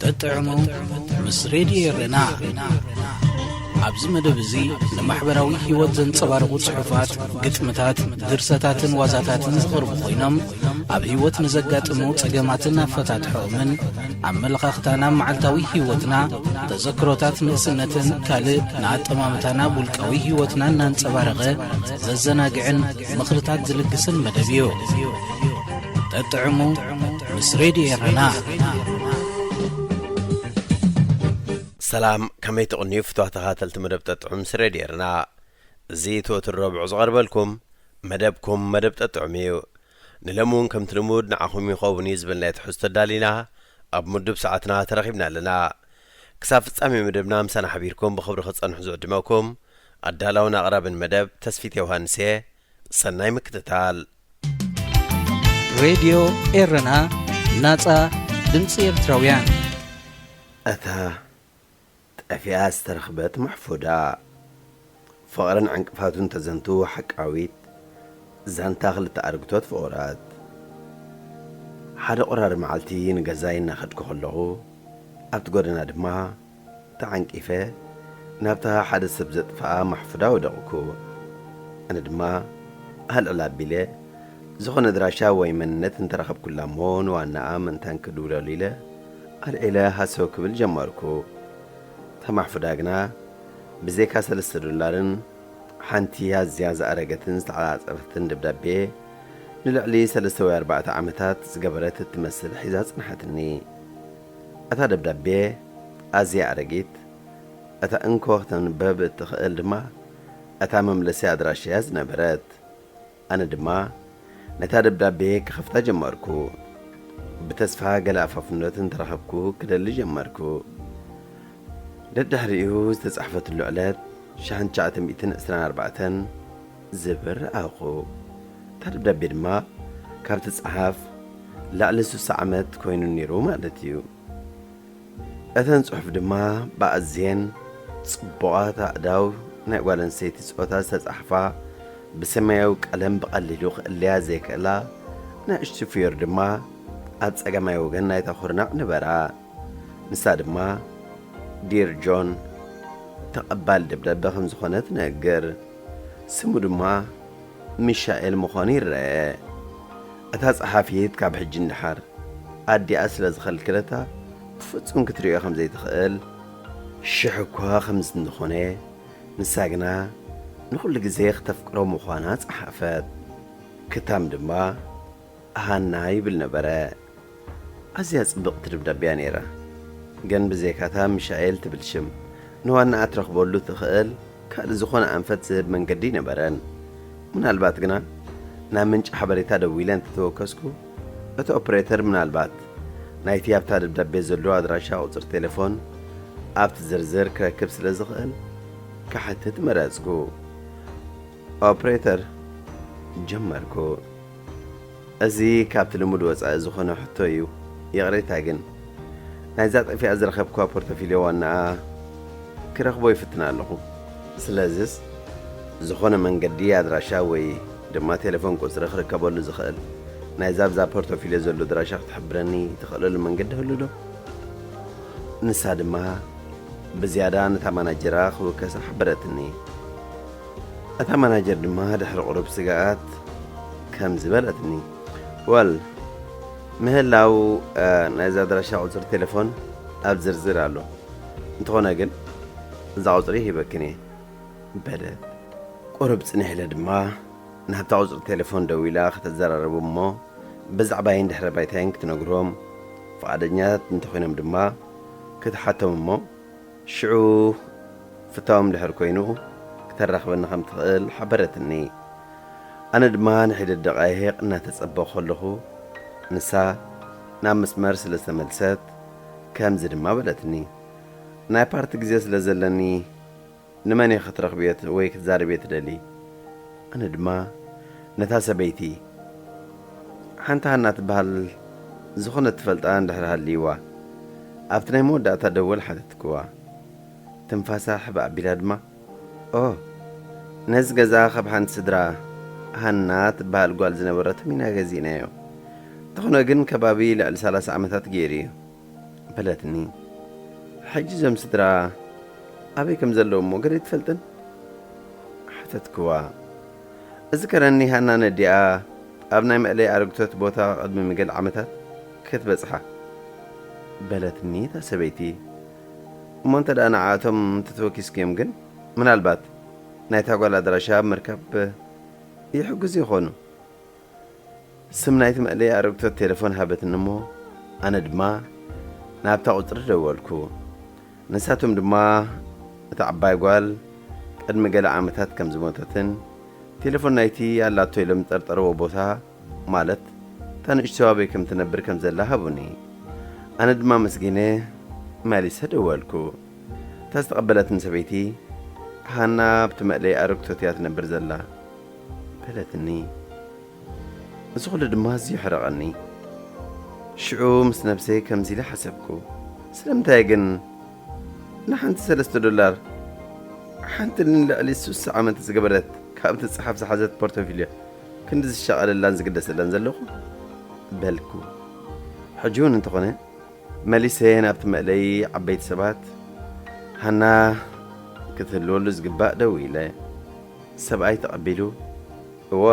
እጥዕሙ ምስ ሬድዮ ኤረና። ኣብዚ መደብ እዚ ንማሕበራዊ ህይወት ዘንጸባርቑ ጽሑፋት፣ ግጥምታት፣ ድርሰታትን ዋዛታትን ዝቐርቡ ኮይኖም፣ ኣብ ህይወት ንዘጋጥሙ ጸገማትን ኣፈታትሖኦምን፣ ኣመለኻኽታና፣ መዓልታዊ ህይወትና፣ ተዘክሮታት ንእስነትን ካልእ ንኣጠማምታና ውልቃዊ ህይወትና እናንጸባረቐ ዘዘናግዕን ምኽርታት ዝልግስን መደብ እዩ። ጠጥዕሙ ምስ ሬድዮ ኤረና። ሰላም፣ ከመይ ትቕንዩ ፍትዋት ተኸታተልቲ መደብ ጠጥዑም ምስ ሬድዮ ኤረና? እዚ ትወትር ረቡዕ ዝቐርበልኩም መደብኩም መደብ ጠጥዑም እዩ። ንሎሚ እውን ከምቲ ልሙድ ንዓኹም ይኸውን እዩ ዝበልናዮ ትሕዝቶ ኣዳሊና ኣብ ምዱብ ሰዓትና ተረኺብና ኣለና። ክሳብ ፍጻሜ መደብና ምሳና ሓቢርኩም ብኽብሪ ክትጸንሑ ዝዕድመኩም ኣዳላውን ኣቕራብን መደብ ተስፊት ዮሃንስ እየ። ሰናይ ምክትታል። ሬድዮ ኤረና፣ ናጻ ድምጺ ኤርትራውያን። እታ ጠፊኣ ዝተረኽበት ማሕፉዳ። ፍቕርን ዕንቅፋቱን ተዘንቱ ሓቃዊት ዛንታ ክልተ ኣርግቶት ፍቑራት። ሓደ ቁራሪ መዓልቲ ንገዛይ እናኸድኩ ከለኹ፣ ኣብቲ ጎደና ድማ ተዓንቂፈ ናብታ ሓደ ሰብ ዘጥፍኣ ማሕፉዳ ወደቕኩ። ኣነ ድማ ኣልዕል ኣቢለ፣ ዝኾነ ኣድራሻ ወይ መንነት እንተረኸብኩላ እሞ ንዋናኣ ምእንታን ክድውለሉ ኢለ ኣልዒለ ሃሰው ክብል ጀመርኩ። እታ ማሕፉዳ ግና ብዘይካ ሰለስተ ዶላርን ሓንቲ ኣዝያ ዝኣረገትን ዝተዓጻጸፈትን ደብዳቤ ንልዕሊ ሰለስተ ወይ ኣርባዕተ ዓመታት ዝገበረት እትመስል ሒዛ ጽንሓትኒ። እታ ደብዳቤ ኣዝያ ኣረጊት፣ እታ እንኮ ክተንበብ እትኽእል ድማ እታ መምለሲ ኣድራሻያ ዝነበረት። ኣነ ድማ ነታ ደብዳቤ ክኸፍታ ጀመርኩ። ብተስፋ ገለ ኣፋፍኖት እንተረኸብኩ ክደሊ ጀመርኩ። ደድሕሪኡ ዝተጻሕፈትሉ ዕለት ሸሕን ትሽዓተ ሚእትን ዕስራን ኣርባዕተን ዝብል ረኣኹ። እታ ደብዳቤ ድማ ካብ ትጽሓፍ ልዕሊ ስሳ ዓመት ኮይኑ ነይሩ ማለት እዩ። እተን ጽሑፍ ድማ ብኣዝየን ጽቡቓት ኣእዳው ናይ ጓል ኣንስተይቲ ጾታ ዝተጻሕፋ፣ ብሰማያዊ ቀለም ብቐሊሉ ክእለያ ዘይክእላ ንእሽቱ ፍዮር ድማ ኣብ ጸጋማይ ወገን ናይታ ኩርናዕ ነበራ። ንሳ ድማ ዲር ጆን፣ ተቐባሊ ደብዳቤ ከም ዝኾነ ትነግር። ስሙ ድማ ሚሻኤል ምዃኑ ይረአ። እታ ጸሓፊት ካብ ሕጂ ንደሓር ኣዲኣ ስለ ዝኸልከለታ ብፍጹም ክትርእዮ ከም ዘይትኽእል፣ ሽሕ እኳ ከም ዝኾነ፣ ንሳ ግና ንኹሉ ግዜ ክተፍቅሮ ምዃና ጸሓፈት። ክታም ድማ ሃና ይብል ነበረ። ኣዝያ ጽብቕቲ ደብዳቤ እያ ነይራ። ግን ብዘይካታ ሚሻኤል ትብል ሽም ንዋናኣ ትረኽበሉ ትኽእል ካልእ ዝኾነ ኣንፈት ዝህብ መንገዲ ኣይነበረን። ምናልባት ግና ናብ ምንጪ ሓበሬታ ደዊለ እንተተወከስኩ፣ እቲ ኦፕሬተር ምናልባት ናይቲ ኣብታ ደብዳቤ ዘሎ ኣድራሻ ቁጽሪ ቴሌፎን ኣብቲ ዝርዝር ክረክብ ስለ ዝኽእል ክሓትት መረጽኩ። ኦፕሬተር፣ ጀመርኩ። እዚ ካብቲ ልሙድ ወጻኢ ዝኾነ ሕቶ እዩ። ይቕሬታ ግን፣ ናይዛ ጠፊኣ ዝረኸብክዋ ፖርቶፊልዮ ዋናኣ ክረኽቦ ይፍትን ኣለኹ። ስለዚስ፣ ዝኾነ መንገዲ ኣድራሻ ወይ ድማ ቴሌፎን ቁጽሪ ክርከበሉ ዝኽእል ናይዛ ኣብዛ ፖርቶፊልዮ ዘሎ ኣድራሻ ክትሕብረኒ ትኽእለሉ መንገዲ ህሉ ዶ? ንሳ ድማ ብዝያዳ ነታ ማናጀራ ክውከሳ ሓበረትኒ። እታ ማናጀር ድማ ድሕሪ ቁሩብ ስግኣት ከምዚ በለትኒ፣ ወል፣ ምህላው፣ እ፣ ናይዛ ኣድራሻ ቁጽሪ ቴሌፎን ኣብ ዝርዝር ኣሎ። እንተኾነ ግን እዛ ቁጽሪ ሂበክን እየ፣ በለት። ቁሩብ ጽንሕ ኢለ ድማ ናብታ ቁጽሪ ቴሌፎን ደዊላ ከተዘራርቦም እሞ ብዛዕባይን ድሕረ ባይታይን ክትነግሮም ፍቓደኛታት እንተኾይኖም ድማ ክትሓቶም እሞ ሽዑ ፍታዎም ድሕር ኮይኑ ክተራኽበኒ ከም ትኽእል ሓበረትኒ። ኣነ ድማ ንሒደት ደቓይቕ እናተጸበኹ ከለኹ፣ ንሳ ናብ መስመር ስለ ዝተመልሰት፣ ከምዚ ድማ በለትኒ፣ "ናይ ፓርቲ ግዜ ስለ ዘለኒ፣ ንመን ኢኺ ክትረኽብዮ ወይ ክትዛረብዮ ትደሊ?" ኣነ ድማ ነታ ሰበይቲ፣ ሓንቲ ሃና ትበሃል ዝኾነት ትፈልጣ እንድሕር ሃልይዋ፣ ኣብቲ ናይ መወዳእታ ደወል ሓተትክዋ። ትንፋሳ ሕብ ኣቢላ ድማ፣ "ኦ፣ ነዚ ገዛ ካብ ሓንቲ ስድራ ሃና ትበሃል ጓል ዝነበረቶም ኢና ገዚእናዮ። እንተኾነ ግን ከባቢ ልዕሊ ሰላሳ ዓመታት ገይሩ እዩ። በለትኒ። ሕጂ እዞም ስድራ ኣበይ ከም ዘለዉ እሞ ገለ ኣይትፈልጥን? ሓተትክዋ። እዝከረኒ ሃና ነዲኣ ኣብ ናይ መእለይ ኣረግቶት ቦታ ቅድሚ ምግል ዓመታት ክትበጽሓ። በለትኒ እታ ሰበይቲ። እሞ እንተ ደኣ ንዓኣቶም እንተተወኪስክዮም ግን ምናልባት ናይታ ጓል ኣድራሻ ኣብ ምርካብ ይሕግዙ ይኾኑ። ስም ናይቲ መእለይ ኣረግቶት ቴሌፎን ሃበትኒ እሞ ኣነ ድማ ናብታ ቁጽሪ ደወልኩ። ንሳቶም ድማ እታ ዓባይ ጓል ቅድሚ ገለ ዓመታት ከም ዝሞተትን ቴሌፎን ናይቲ ኣላቶ ኢሎም ዝጠርጠርዎ ቦታ ማለት እታ ንእሽቶ ኣበይ ከም ትነብር ከም ዘላ ሃቡኒ። ኣነ ድማ መስጊነ መሊሰ ደወልኩ። እታ ዝተቐበለትኒ ሰበይቲ ሃና ኣብቲ መእለይ ኣረግቶት እያ ትነብር ዘላ በለትኒ። እዚ ኩሉ ድማ ኣዝዩ ሕረቐኒ። ሽዑ ምስ ነብሰይ ከምዚ ኢለ ሓሰብኩ፣ ስለምንታይ ግን ንሓንቲ ሰለስተ ዶላር ሓንቲ ንልዕሊ ሱሳ ዓመት ዝገበረት ካብቲ ጽሓፍ ዝሓዘት ፖርቶፊልዮ ክንዲ ዝሻቐለላን ዝግደሰላን ዘለኹ በልኩ። ሕጂ እውን እንተኾነ መሊሰ ናብቲ መእለይ ዓበይቲ ሰባት ሃና ክትህልወሉ ዝግባእ ደው ኢለ። ሰብኣይ ተቐቢሉ፣ እወ፣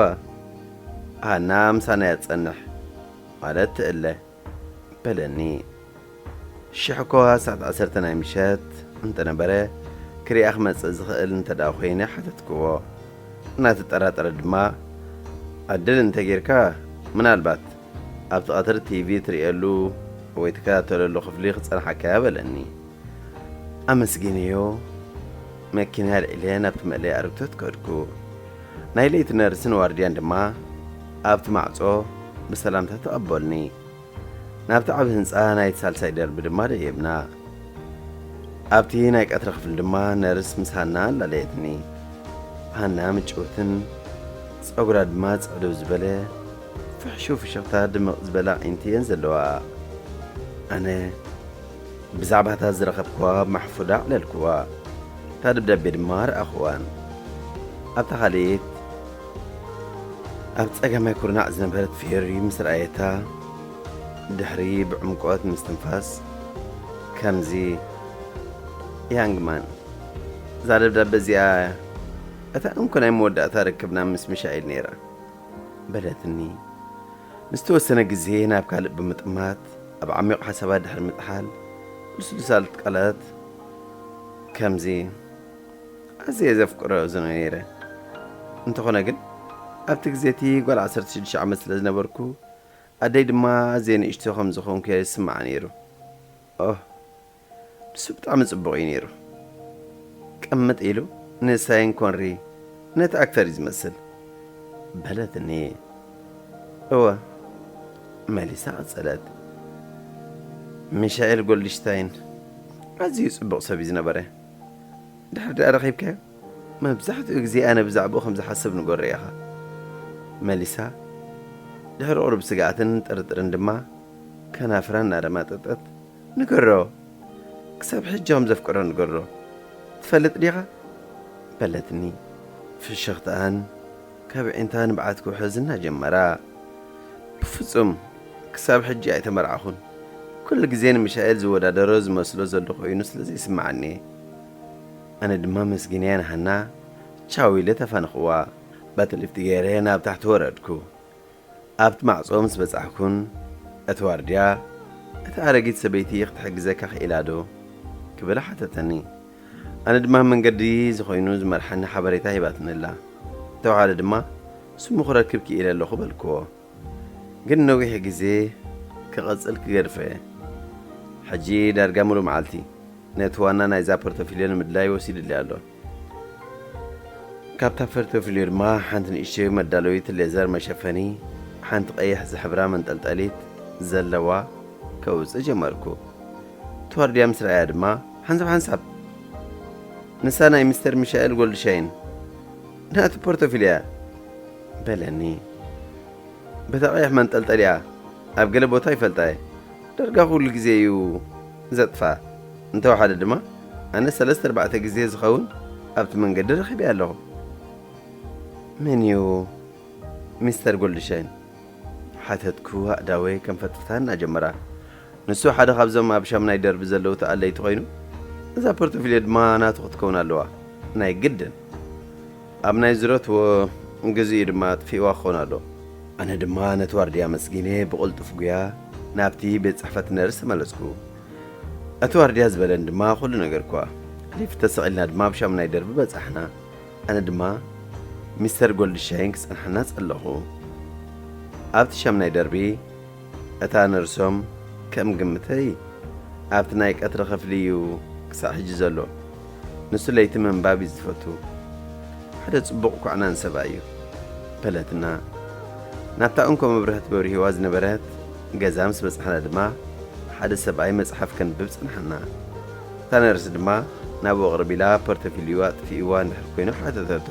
ሃና ምሳና እያ ትጸንሕ፣ ማለት ትእለ፣ በለኒ። ሽሕ እኮ ሰዓት ዓሰርተ ናይ ምሸት እንተነበረ፣ ክሪኣ ክመጽእ ዝኽእል እንተ ደኣ ኮይነ ሓተትክዎ። እናተጠራጠረ ድማ፣ ዕድል እንተ ጌርካ፣ ምናልባት ኣብቲ ቀትሪ ቲቪ ትርእየሉ ወይ ትከታተለሉ ክፍሊ ክጸንሓካ እያ በለኒ። ኣመስጊነዮ፣ መኪና ኣልዒለ ናብቲ መእለይ ኣረግቶት ከድኩ። ናይ ለይቲ ነርስን ዋርድያን ድማ ኣብቲ ማዕጾ ብሰላምታ ተቐበሉኒ። ናብቲ ዓቢ ህንጻ ናይቲ ሳልሳይ ደርቢ ድማ ደየብና። ኣብቲ ናይ ቀትሪ ክፍሊ ድማ ነርስ ምስ ሃና ኣላለየትኒ። ሃና ምጭውትን ጸጉራ ድማ ጽዕድው ዝበለ ፍሕሹው ፍሽኽታ ድምቕ ዝበላ ኣዒንቲ እየን ዘለዋ። ኣነ ብዛዕባ እታ ዝረኸብክዋ ማሕፉዳ ኣዕለልክዋ። እታ ደብዳቤ ድማ ረኣኽዋን። ኣብታ ካልኢት ኣብ ጸጋማይ ኩርናዕ ዝነበረት ፌሪ ምስ ረኣየታ፣ ድሕሪ ብዕምቆት ምስትንፋስ፣ ከምዚ፣ ያንግማን፣ እዛ ደብዳበ እዚኣ እታ እንኮ ናይ መወዳእታ ርክብና ምስ ሚሻኤል ነይራ፣ በለትኒ። ንዝተወሰነ ግዜ ናብ ካልእ ብምጥማት፣ ኣብ ዓሚቕ ሓሳባት ድሕሪ ምጥሓል፣ ልስሉሳት ቃላት ከምዚ፣ ኣዝየ ዘፍቅሮ እዚ ነይረ። እንተኾነ ግን፣ ኣብቲ ግዜ እቲ ጓል ዓሰርተ ሽዱሽተ ዓመት ስለ ዝነበርኩ፣ ኣደይ ድማ ኣዝየ ንእሽቶ ከም ዝኾንኩ እያ ዝስምዓ ነይሩ። ኦህ፣ ንሱ ብጣዕሚ ጽቡቕ እዩ ነይሩ። ቅምጥ ኢሉ ንሳይን ኮንሪ ነቲ ኣክተር እዩ ዝመስል፣ በለትኒ። እወ፣ መሊሳ ቀጸለት። ሚሻኤል ጎልድሽታይን ኣዝዩ ጽቡቕ ሰብ እዩ ዝነበረ። ድሕሪ ደኣ ረኺብካዮ? መብዛሕትኡ ግዜ ኣነ ብዛዕባኡ ከም ዝሓስብ ንገሮ ኢኻ። መሊሳ ድሕሪ ቁሩብ ስግኣትን ጥርጥርን ድማ ከናፍራ እናደማጠጠት፣ ንገሮ፣ ክሳብ ሕጂ ከም ዘፍቅሮ ንገሮ። ትፈልጥ ዲኻ? በለትኒ። ፍሽኽታኣን ካብ ኣዒንታ ንብዓት ክውሕዝ እናጀመራ። ብፍጹም ክሳብ ሕጂ ኣይተመርዓኹን። ኩሉ ግዜ ንሚሻኤል ዝወዳደሮ ዝመስሎ ዘሎ ኮይኑ ስለ ዘይስምዓኒ እየ። ኣነ ድማ መስጊነያ ንሃና ቻው ኢለ ተፋነኽዋ። ባቲ ሊፍት ገይረ ናብ ታሕቲ ወረድኩ። ኣብቲ ማዕጾ ምስ በጻሕኩን፣ እቲ ዋርድያ፣ "እታ ኣረጊት ሰበይቲ ክትሕግዘካ ክኢላ ዶ?" ክብል ሓተተኒ። ኣነ ድማ መንገዲ ዝኾይኑ ዝመርሓኒ ሓበሬታ ሂባትኒ ኣላ። ተወሓደ ድማ፣ "ስሙ ክረክብ ክኢለ ኣለኹ" በልክዎ። ግን ነዊሕ ግዜ ክቐጽል ክገድፎ እየ። ሕጂ ዳርጋ ሙሉእ መዓልቲ ነቲ ዋና ናይዛ ፖርቶፊልዮ ንምድላይ ወሲዱለይ ኣሎ። ካብታ ፖርቶፊልዮ ድማ ሓንቲ ንእሽተይ መዳለዊት ሌዘር መሸፈኒ፣ ሓንቲ ቀይሕ ዝሕብራ መንጠልጠሊት ዘለዋ ከውጽእ ጀመርኩ። እቲ ዋርድያ ምስ ረኣያ ድማ፣ "ሓንሳብ ሓንሳብ፣ ንሳ ናይ ሚስተር ሚሻኤል ጎልድሻይን ናቱ ፖርቶፊልያ" በለኒ። በታ ቀይሕ መንጠልጠሊኣ ኣብ ገለ ቦታ ይፈልጣ እየ። ዳርጋ ኩሉ ግዜ እዩ ዘጥፋ። እንተወሓደ ድማ ኣነ ሰለስተ ኣርባዕተ ግዜ ዝኸውን ኣብቲ መንገዲ ረኺበያ ኣለኹ። "መን እዩ ሚስተር ጎልድሻይን?" ሓተትኩ፣ ኣእዳወይ ከም ፈጥፍታ እናጀመራ። ንሱ ሓደ ካብዞም ኣብ ሻምናይ ደርቢ ዘለዉ ተኣለይቲ ኮይኑ፣ እዛ ፖርቶፊልዮ ድማ ናቱ ክትከውን ኣለዋ። ናይ ግድን። ኣብ ናይ ዝረትዎ ግዜኡ ድማ ኣጥፊእዋ ክኸውን ኣለዎ። ኣነ ድማ ነቲ ዋርድያ ኣመስጊነ ብቕልጡፍ ጉያ ናብቲ ቤት ጽሕፈት ነርስ ተመለስኩ። እቲ ዋርድያ ዝበለኒ ድማ ኩሉ ነገርኩዋ። ሊፍት ተሰቒልና ድማ ኣብ ሻምናይ ደርቢ በጻሕና። ኣነ ድማ ሚስተር ጎልድሻይን ክጸንሓና ጸለኹ። ኣብቲ ሻምናይ ደርቢ እታ ነርሶም ከም ግምተይ ኣብቲ ናይ ቀትሪ ክፍሊ እዩ ክሳዕ ሕጂ ዘሎ። ንሱ ለይቲ ምንባብ እዩ ዝፈቱ። ሓደ ጽቡቕ ኩዕናን ሰብኣይ እዩ በለትና። ናብታ እንኮ መብርህቲ በሪህዋ ዝነበረት ገዛ ምስ በጻሕና ድማ ሓደ ሰብኣይ መጽሓፍ ከንብብ ጸንሓና። እታ ነርስ ድማ ናብኡ ቅርብ ኢላ ፖርቶፊልዩ ኣጥፊእዋ እንድሕር ኮይኑ ሓተተቶ።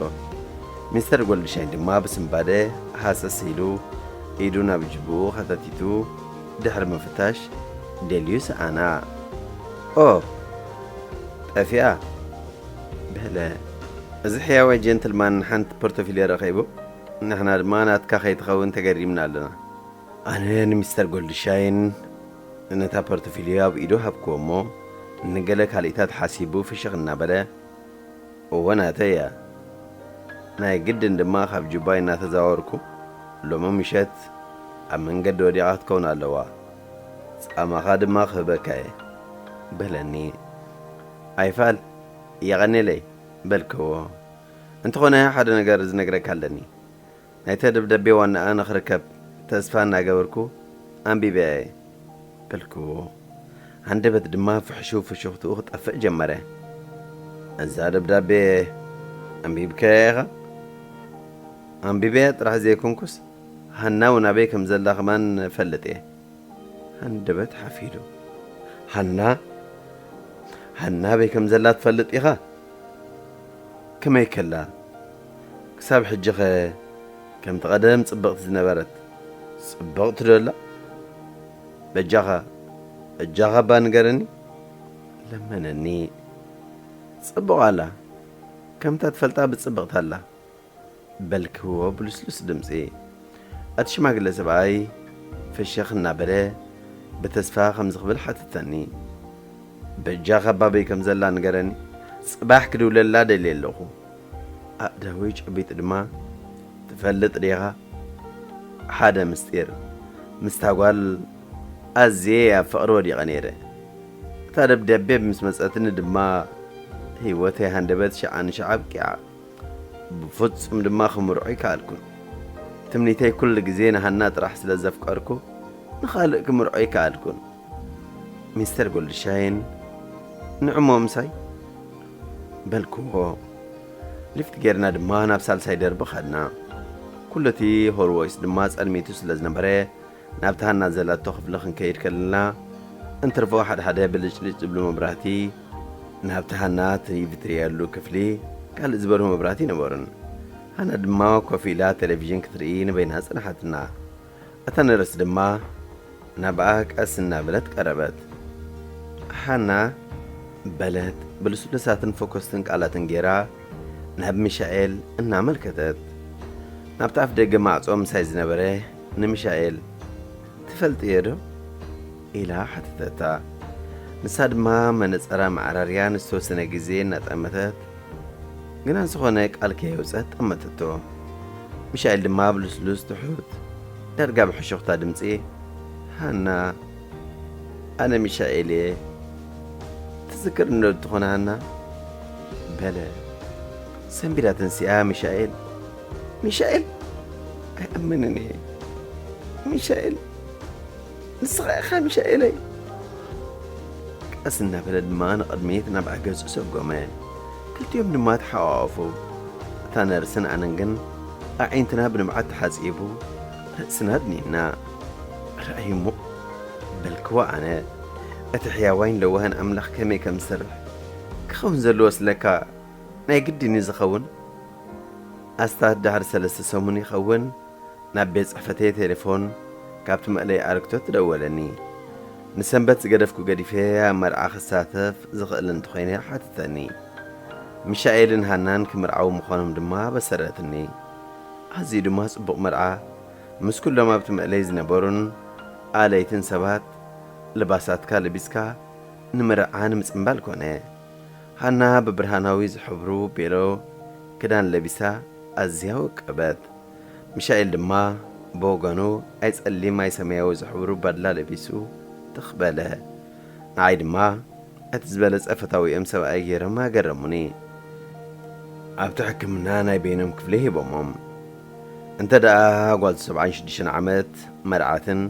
ሚስተር ጎልድሻይን ድማ ብስንባደ ሃሰስ ኢሉ ኢዱ ናብ ጅብኡ ከተቲቱ ድሕሪ ምፍታሽ ደልዩ ሰኣና። ኦ ጠፊኣ በለ። እዚ ሕያዋይ ጀንትልማን ሓንቲ ፖርቶፊልዮ ረኺቡ፣ ንሕና ድማ ናትካ ከይትኸውን ተገሪምና ኣለና። ኣነ ንሚስተር ጎልድሻይን ነታ ፖርቶፊልዮ ኣብ ኢዱ ሃብክዎ እሞ፣ ንገለ ካልኢታት ሓሲቡ ፍሽኽ እናበለ፣ እወ ናተይ እያ። ናይ ግድን ድማ ካብ ጁባይ እናተዛወርኩ፣ ሎሚ ምሸት ኣብ መንገዲ ወዲቓ ክትከውን ኣለዋ። ጻማኻ ድማ ክህበካ እየ በለኒ። ኣይፋል፣ የቐኔለይ በልክዎ። እንተኾነ ሓደ ነገር ዝነግረካ ኣለኒ። ናይታ ደብዳቤ ዋናኣ ንኽርከብ ተስፋ እናገበርኩ ኣንቢበያ እየ በልክዎ። ሃንደበት ድማ ፍሕሹ ፍሹኽትኡ ክጠፍእ ጀመረ። እዛ ደብዳቤ ኣንቢብካያ ኢኻ? ኣንቢበያ ጥራሕ ዘይኮንኩስ፣ ሃና እውን ኣበይ ከም ዘላ ከማን እፈልጥ እየ። ሃንደበት ሓፍ ኢሉ። ሃና? ሃና ኣበይ ከም ዘላ ትፈልጥ ኢኻ? ከመይ ከላ? ክሳብ ሕጂኸ ከምቲ ቀደም ጽብቕቲ ዝነበረት ጽብቕቲ ዶ ኣላ? በጃኻ፣ በጃኻ እባ ንገረኒ። ለመነኒ። ጽቡቕ ኣላ። ከምታ ትፈልጣ ብጽብቕቲ ኣላ። በልክዎ ብልስሉስ ድምጺ። እቲ ሽማግለ ሰብኣይ ፍሽኽ እናበለ ብተስፋ ከምዚ ክብል ሓተተኒ። በጃኻ ኣበይ ከም ዘላ ንገረኒ። ጽባሕ ክድውለላ ደልየ ኣለኹ። ኣእዳወይ ጨቢጡ ድማ፣ ትፈልጥ ዲኻ? ሓደ ምስጢር። ምስታ ጓል ኣዝየ ኣብ ፍቕሪ ወዲቐ ነይረ። እታ ደብዳቤ ምስ መጸትኒ ድማ ህይወተይ ሃንደበት ሽዓ ንሽዓ ኣብቂዓ። ብፍጹም ድማ ክምርዖ ኣይከኣልኩን። ትምኒተይ ኩሉ ግዜ ንሃና ጥራሕ ስለ ዘፍቀርኩ ንኻልእ ክምርዖ ኣይከኣልኩን። ሚስተር ጎልድሻይን፣ ንዕሞ ምሳይ በልክዎ። ሊፍት ጌርና ድማ ናብ ሳልሳይ ደርቢ ኸድና። ኩሉ እቲ ሆልዎይስ ድማ ጸልሚቱ ስለ ዝነበረ ናብቲ ሃና ዘላቶ ክፍሊ ክንከይድ ከለና እንትርፎ ሓድሓደ ብልጭልጭ ዝብሉ መብራህቲ ናብቲ ሃና ቲቪ ትርእየሉ ክፍሊ ካልእ ዝበርሁ መብራህቲ ኣይነበሩን። ሃና ድማ ኮፍ ኢላ ቴሌቪዥን ክትርኢ ንበይና ጸንሓትና። እታ ነርስ ድማ ናብኣ ቀስ እናበለት ቀረበት። ሃና በለት ብልስሉሳትን ፈኮስትን ቃላትን ጌራ ናብ ሚሻኤል እናመልከተት። ናብቲ ኣፍ ደገ ማዕጾ ምሳይ ዝነበረ ንሚሻኤል፣ "ትፈልጥዮ ዶ?" ኢላ ሓተተታ። ንሳ ድማ መነጸራ መዓራርያ ንዝተወሰነ ግዜ እናጠመተት፣ ግና ዝኾነ ቃል ከየውጸት ጠመተቶ። ሚሻኤል ድማ ብልስሉስ ትሑት፣ ዳርጋ ብሕሹኽታ ድምጺ፣ "ሃና፣ ኣነ ሚሻኤል እየ። ትዝክርኒ ዶ ትኾን ሃና?" በለ። ሰንቢዳ ተንሲኣ፣ "ሚሻኤል? ሚሻኤል? ኣይኣምንን እየ። ሚሻኤል? ንስኻ ኢኻ ሚሻኤለይ?" ቀስ እናበለ ድማ ንቕድሚት ናብኣ ገጹ ሰጎመ። ክልቲኦም ድማ ተሓቋቐፉ። እታ ነርስን ኣነን ግን ኣዒንትና ብንብዓት ተሓጺቡ ርእስና ኣድኒና። "ርኣይ እሞ" በልክዋ ኣነ። እቲ ሕያዋይን ለዋህን ኣምላኽ ከመይ ከም ዝሰርሕ ክኸውን ዘለዎ ስለካ ናይ ግድን እዩ ዝኸውን። ኣስታት ድሕሪ ሰለስተ ሰሙን ይኸውን ናብ ቤት ጽሕፈተይ ቴሌፎን ካብቲ መእለይ ኣረግቶት ትደወለኒ። ንሰንበት ዝገደፍኩ ገዲፈ ኣብ መርዓ ክሳተፍ ዝኽእል እንተኾይነ ሓተተኒ። ሚሻኤልን ሃናን ክምርዓዉ ምዃኖም ድማ በሰረትኒ። ኣዝዩ ድማ ጽቡቕ መርዓ፣ ምስ ኩሎም ኣብቲ መእለይ ዝነበሩን ኣለይትን ሰባት ልባሳትካ ለቢስካ ንመርዓ ንምጽምባል ኮነ። ሃና ብብርሃናዊ ዝሕብሩ ቤሎ ክዳን ለቢሳ ኣዝያ ወቀበት። ሚሻኤል ድማ ብወገኑ ኣይ ጸሊም ኣይ ሰማያዊ ዝሕብሩ ባድላ ለቢሱ ትኽ በለ። ንዓይ ድማ እቲ ዝበለጸ ፈታዊኦም ሰብኣይ ገይሮም ኣገረሙኒ። ኣብቲ ሕክምና ናይ በይኖም ክፍሊ ሂቦሞም። እንተ ደኣ ጓል ሰብዓን ሽዱሽተን ዓመት መርዓትን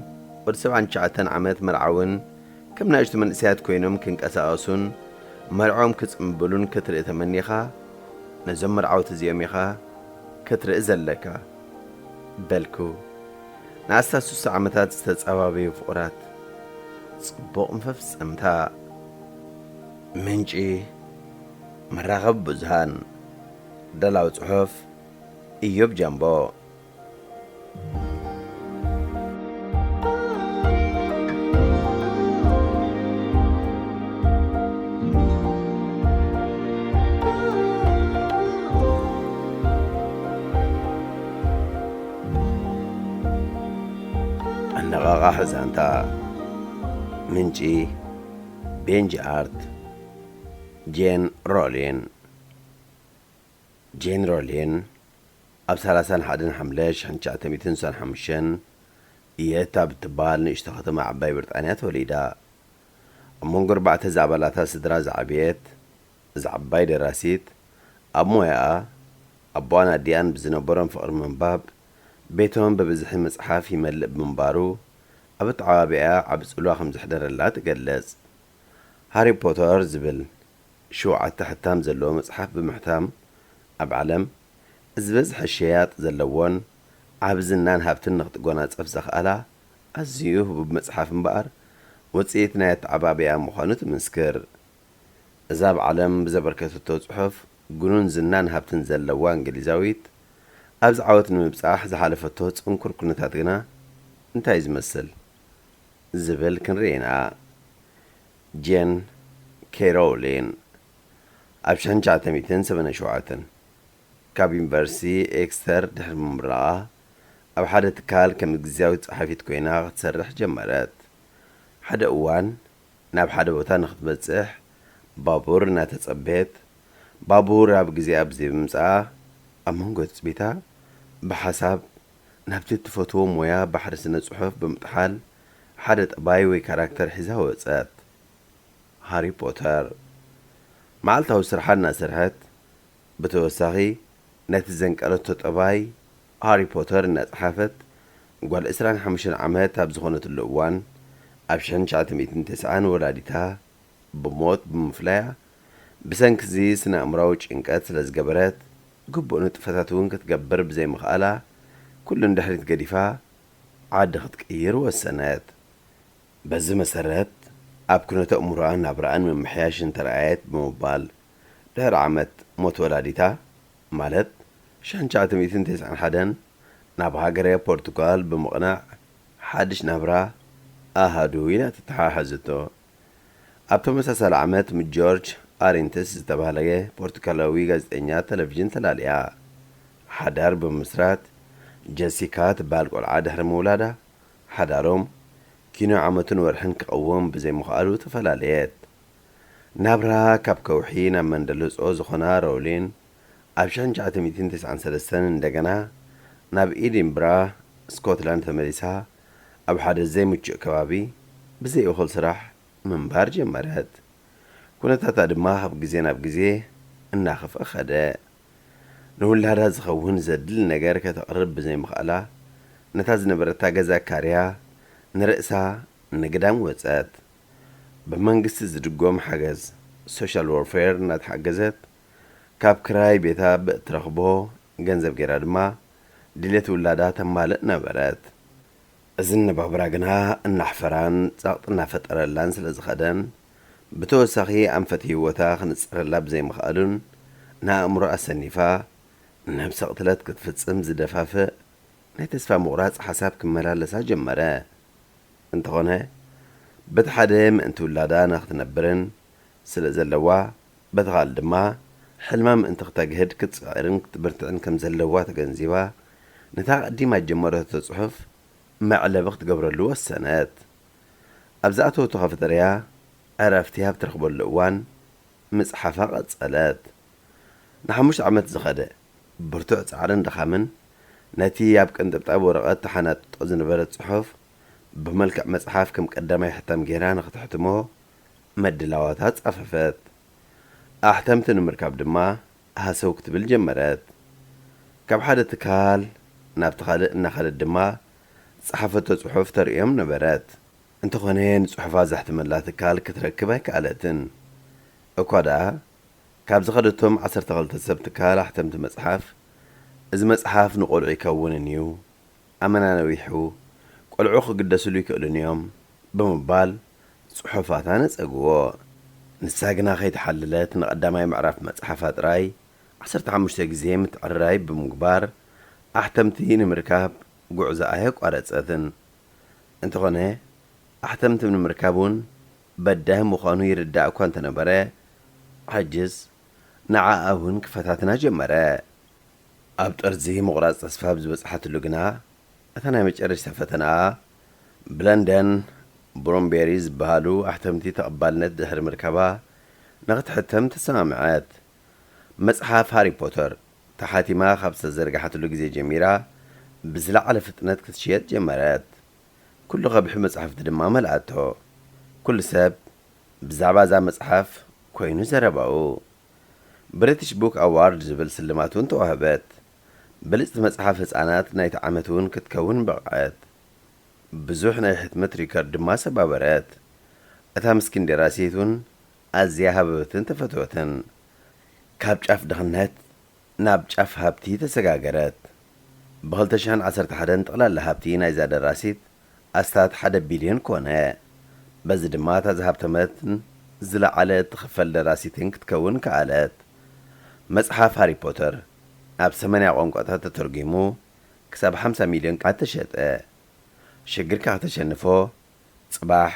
ወዲ ሰብዓን ትሽዓተን ዓመት መርዓውን ከም ንኣሽቱ መንእሰያት ኮይኖም ክንቀሳቐሱን መርዕኦም ክጽምብሉን ክትርኢ ተመኒኻ፣ ነዞም መርዓውቲ እዚኦም ኢኻ ክትርኢ ዘለካ፣ በልኩ። ንኣስታት ሱሳ ዓመታት ዝተጸባበዩ ፍቑራት፣ ጽቡቕ መፈጸምታ። ምንጪ መራኸቢ ብዙሃን፣ ደላዊ ጽሑፍ፣ ኢዮብ ጃምቦ። ኣነቓቓሒ ዛንታ። ምንጪ ቤንጂ ኣርት፣ ጄን ሮሊን። ጄን ሮሊን ኣብ ሰላሳን ሓደን ሓምለ ሽሕን ትሽዓተ ሚእትን ስሳን ሓሙሽተን የት ኣብ እትበሃል ንእሽቶ ከተማ ዓባይ ብሪጣንያ ተወሊዳ። ኣብ መንጎ ኣርባዕተ ዝኣባላታ ስድራ ዝዓበየት እዛ ዓባይ ደራሲት፣ ኣብ ሞያኣ ኣቦኣን ኣዲኣን ብዝነበሮም ፍቕሪ ምንባብ፣ ቤቶም ብብዝሒ መጽሓፍ ይመልእ ብምንባሩ፣ ኣብ ኣተዓባብያኣ ዓቢ ጽልዋ ከም ዘሕደረላ ትገልጽ። ሃሪ ፖተር ዝብል ሸውዓተ ሕታም ዘለዎ መጽሓፍ ብምሕታም፣ ኣብ ዓለም ዝበዝሐ ሸያጥ ዘለዎን ዓቢ ዝናን ሃብትን ንኽትጎናጸፍ ዘኽኣላ ኣዝዩ ህቡብ መጽሓፍ እምበኣር፣ ውጽኢት ናይ ኣተዓባብያ ምዃኑ ትምስክር። እዛ ኣብ ዓለም ብዘበርከተቶ ጽሑፍ ግኑን ዝናን ሃብትን ዘለዋ እንግሊዛዊት፣ ኣብዚ ዓወት ንምብጻሕ ዝሓለፈቶ ጽንኩር ኩነታት ግና እንታይ እዩ ዝመስል? ዝብል ክንርኢ ኢና። ጄን ኬ ሮውሊን ኣብ ሽሕን ትሽዓተ ሚእትን ሰብዓን ሸውዓተን ካብ ዩኒቨርሲቲ ኤክስተር ድሕሪ ምምራቓ፣ ኣብ ሓደ ትካል ከም ግዝያዊት ጸሓፊት ኮይና ክትሰርሕ ጀመረት። ሓደ እዋን ናብ ሓደ ቦታ ንኽትበጽሕ ባቡር እናተጸበየት፣ ባቡር ኣብ ግዜኣ ብዘይምምጽኣ፣ ኣብ መንጎ ትጽቢታ ብሓሳብ ናብቲ እትፈትዎ ሞያ ባሕሪ ስነ ጽሑፍ ብምጥሓል፣ ሓደ ጠባይ ወይ ካራክተር ሒዛ ወጸት። ሃሪ ፖተር። መዓልታዊ ስርሓ እናሰርሐት፣ ብተወሳኺ ነቲ ዘንቀለቶ ጠባይ ሃሪ ፖተር እናጸሓፈት፣ ጓል ዕስራን ሓሙሽተን ዓመት ኣብ ዝኾነትሉ እዋን፣ ኣብ ሽሕን ትሽዓተ ሚእትን ተስዓን ወላዲታ ብሞት ብምፍላያ፣ ብሰንኪ እዚ ስነ-ኣእምሮኣዊ ጭንቀት ስለ ዝገበረት፣ ግቡእ ንጥፈታት እውን ክትገብር ብዘይምኽኣላ፣ ኩሉ ንድሕሪት ገዲፋ ዓዲ ክትቅይር ወሰነት። በዚ መሰረት፣ ኣብ ኩነተ ኣእምሮኣን ናብራኣን ምምሕያሽ እንተረኣየት ብምባል፣ ድሕሪ ዓመት ሞት ወላዲታ፣ ማለት ሽሕን ትሽዓተ ሚእትን ተስዓን ሓደን፣ ናብ ሃገረ ፖርቱጋል ብምቕናዕ፣ ሓድሽ ናብራ ኣሃዱ ኢላ ተተሓሓዘቶ። ኣብ ተመሳሳሊ ዓመት፣ ምስ ጆርጅ ኣሪንተስ ዝተባህለ ፖርቱጋላዊ ጋዜጠኛ ቴሌቪዥን ተላልያ። ሓዳር ብምምስራት፣ ጀሲካ ትበሃል ቆልዓ ድሕሪ ምውላዳ፣ ሓዳሮም ኪኖ ዓመቱን ወርሕን ክቐውም ብዘይምኽኣሉ ተፈላለየት። ናብራ ካብ ከውሒ ናብ መንደለጾ ዝኾና ሮውሊን፣ ኣብ ሽሕን ትሽዓተ ሚእትን ተስዓን ሰለስተን እንደገና ናብ ኤዲንብራ፣ ስኮትላንድ ተመሊሳ፣ ኣብ ሓደ ዘይምቹእ ከባቢ ብዘይ እኹል ስራሕ ምንባር ጀመረት። ኩነታታ ድማ ካብ ግዜ ናብ ግዜ እናኸፍአ ኸደ። ንውላዳ ዝኸውን ዘድሊ ነገር ከተቕርብ ብዘይምኽኣላ፣ ነታ ዝነበረታ ገዛ ኣካርያ፣ ንርእሳ ንግዳም ወጸት። ብመንግስቲ ዝድጎም ሓገዝ፣ ሶሻል ዋርፌር፣ እናተሓገዘት፣ ካብ ክራይ ቤታ ብእትረኽቦ ገንዘብ ገይራ ድማ ድሌት ውላዳ ተማልእ ነበረት። እዚ ኣነባብራ ግና እናሕፈራን ጸቕጢ እናፈጠረላን ስለ ዝኸደን፣ ብተወሳኺ ኣንፈት ህይወታ ክንጽረላ ብዘይምኽኣሉን፣ ንኣእምሮኣ ኣሰኒፋ ነብሰ ቅትለት ክትፍጽም ዝደፋፍእ ናይ ተስፋ ምቑራጽ ሓሳብ ክመላለሳ ጀመረ። እንተኾነ፣ በቲ ሓደ ምእንቲ ውላዳ ንኽትነብርን ስለ ዘለዋ፣ በቲ ካልእ ድማ ሕልማ ምእንቲ ክተግህድ ክትጽዕርን ክትብርትዕን ከም ዘለዋ ተገንዚባ፣ ነታ ኣቐዲማ ዝጀመረቶ ጽሑፍ መዕለቢ ክትገብረሉ ወሰነት። ኣብ ዝኣተወቶ ካፈተርያ ዕረፍቲ ኣብ ትረኽበሉ እዋን ምጽሓፋ ቀጸለት። ንሓሙሽተ ዓመት ዝኸደ ብርቱዕ ጻዕርን ድኻምን ነቲ ኣብ ቅንጥብጣብ ወረቐት ተሓናጥጦ ዝነበረት ጽሑፍ ብመልክዕ መጽሓፍ ከም ቀዳማይ ሕታም ገይራ ንኽተሕትሞ ምድላዋት ኣጻፈፈት። ኣሕተምቲ ንምርካብ ድማ ሃሰው ክትብል ጀመረት። ካብ ሓደ ትካል ናብቲ ካልእ እናኸደት ድማ ዝጸሓፈቶ ጽሑፍ ተርእዮም ነበረት። እንተኾነ ንጽሑፋ ዘሕትመላ ትካል ክትረክብ ኣይከኣለትን። እኳ ደኣ ካብ ዝኸደቶም ዓሰርተ ክልተ ሰብ ትካል ኣሕተምቲ መጽሓፍ፣ "እዚ መጽሓፍ ንቖልዑ ኣይከውንን እዩ፣ ኣመና ነዊሑ፣ ቆልዑ ክግደስሉ ይክእሉን እዮም" ብምባል ጽሑፋታ ነጸግዎ። ንሳ ግና ከይተሓለለት ንቐዳማይ ምዕራፍ መጽሓፋ ጥራይ ዓሰርተ ሓሙሽተ ግዜ ምትዕርራይ ብምግባር ኣሕተምቲ ንምርካብ ጉዕዞኣ ኣየቋረጸትን። እንተኾነ ኣሕተምቲ ንምርካብ እውን በዳሂ ምዃኑ ይርዳእ እኳ እንተነበረ፣ ሕጅስ ንዓኣ እውን ክፈታትና ጀመረ። ኣብ ጠርዚ ምቑራጽ ተስፋ ኣብ ዝበጽሓትሉ ግና፣ እታ ናይ መጨረሽታ ፈተናኣ ብለንደን ብሮምቤሪ ዝበሃሉ ኣሕተምቲ ተቐባልነት ድሕሪ ምርካባ፣ ንኽትሕተም ተሰማምዐት። መጽሓፍ ሃሪ ፖተር ተሓቲማ ካብ ዝተዘርግሓትሉ ግዜ ጀሚራ፣ ብዝለዓለ ፍጥነት ክትሽየጥ ጀመረት። ኩሉ ከብሒ መጻሕፍቲ ድማ መልኣቶ። ኩሉ ሰብ ብዛዕባ እዛ መጽሓፍ ኮይኑ ዘረባኡ። ብሪቲሽ ቡክ ኣዋርድ ዝብል ስልማት እውን ተዋህበት። ብልጽቲ መጽሓፍ ህጻናት ናይቲ ዓመት እውን ክትከውን በቕዐት። ብዙሕ ናይ ሕትመት ሪከርድ ድማ ሰባበረት። እታ ምስኪን ደራሲት እውን ኣዝያ ሃበበትን ተፈትወትን። ካብ ጫፍ ድኽነት ናብ ጫፍ ሃብቲ ተሰጋገረት። ብ ክልተ ሽሕን ዓሰርተ ሓደን ጠቕላላ ሃብቲ ናይዛ ደራሲት ኣስታት ሓደ ቢልዮን ኮነ። በዚ ድማ እታ ዝሃብተመትን ዝለዓለ እትኽፈል ደራሲትን ክትከውን ከኣለት። መጽሓፍ ሃሪ ፖተር ኣብ ሰማንያ ቋንቋታት ተተርጒሙ ክሳብ ሓምሳ ሚልዮን ቃላት ተሸጠ። ሽግርካ ከተሸንፎ ጽባሕ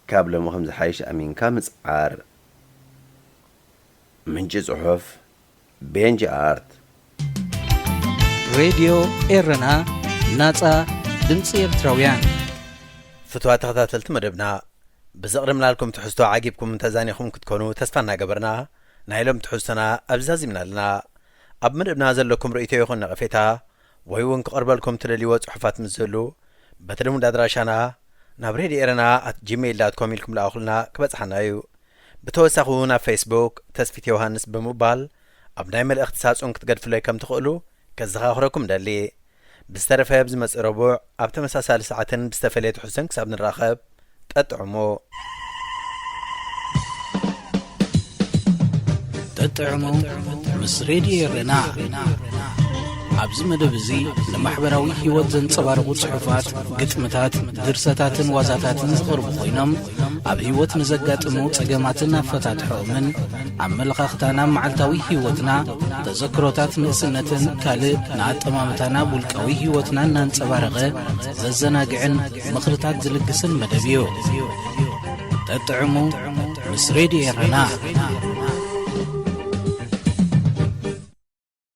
ካብ ሎሚ ከም ዝሓይሽ ኣሚንካ ምጽዓር። ምንጪ ጽሑፍ ቤንጂ ኣርት። ሬድዮ ኤረና፣ ናጻ ድምጺ ኤርትራውያን። ፍትዋ ተኸታተልቲ መደብና፣ ብዘቕርብናልኩም ትሕዝቶ ዓጊብኩም ተዛኒኹም ክትኮኑ ተስፋ እናገበርና፣ ናይ ሎም ትሕዝቶና ኣብዚ ዛዚምና ኣለና። ኣብ መደብና ዘለኩም ርእይቶ ይኹን ነቐፌታ፣ ወይ እውን ክቐርበልኩም ትደልይዎ ጽሑፋት ምስ ዝህሉ፣ በቲ ልሙድ ኣድራሻና ናብ ሬድዮ ኤረና ኣት ጂሜይል ዳት ኮም ኢልኩም ልኣኹልና፣ ክበጽሓና እዩ። ብተወሳኺ እውን ኣብ ፌስቡክ ተስፊት ዮሃንስ ብምባል ኣብ ናይ መልእኽቲ ሳጹን ክትገድፍለይ ከም ትኽእሉ ከዘኻኽረኩም ደሊ። ብዝተረፈ ኣብ ዝመጽእ ረቡዕ ኣብ ተመሳሳሊ ሰዓትን ብዝተፈለየ ትሕዝቶን ክሳብ ንራኸብ፣ ጠጥዕሙ። ጠጥዕሙ ምስ ሬድዮ ኤረና። ኣብዚ መደብ እዚ ንማሕበራዊ ህይወት ዘንጸባርቑ ጽሑፋት፣ ግጥምታት፣ ድርሰታትን ዋዛታትን ዝቐርቡ ኮይኖም፣ ኣብ ህይወት ንዘጋጥሙ ጸገማትን ኣፈታትሖኦምን፣ ኣመለኻኽታና ኣብ መዓልታዊ ህይወትና፣ ተዘክሮታት ንእስነትን ካልእ ንኣጠማምታና ኣብ ውልቃዊ ህይወትና እናንጸባረቐ ዘዘናግዕን ምኽርታት ዝልግስን መደብ እዩ። ጠጥዕሙ ምስ ሬድዮ ኤረና።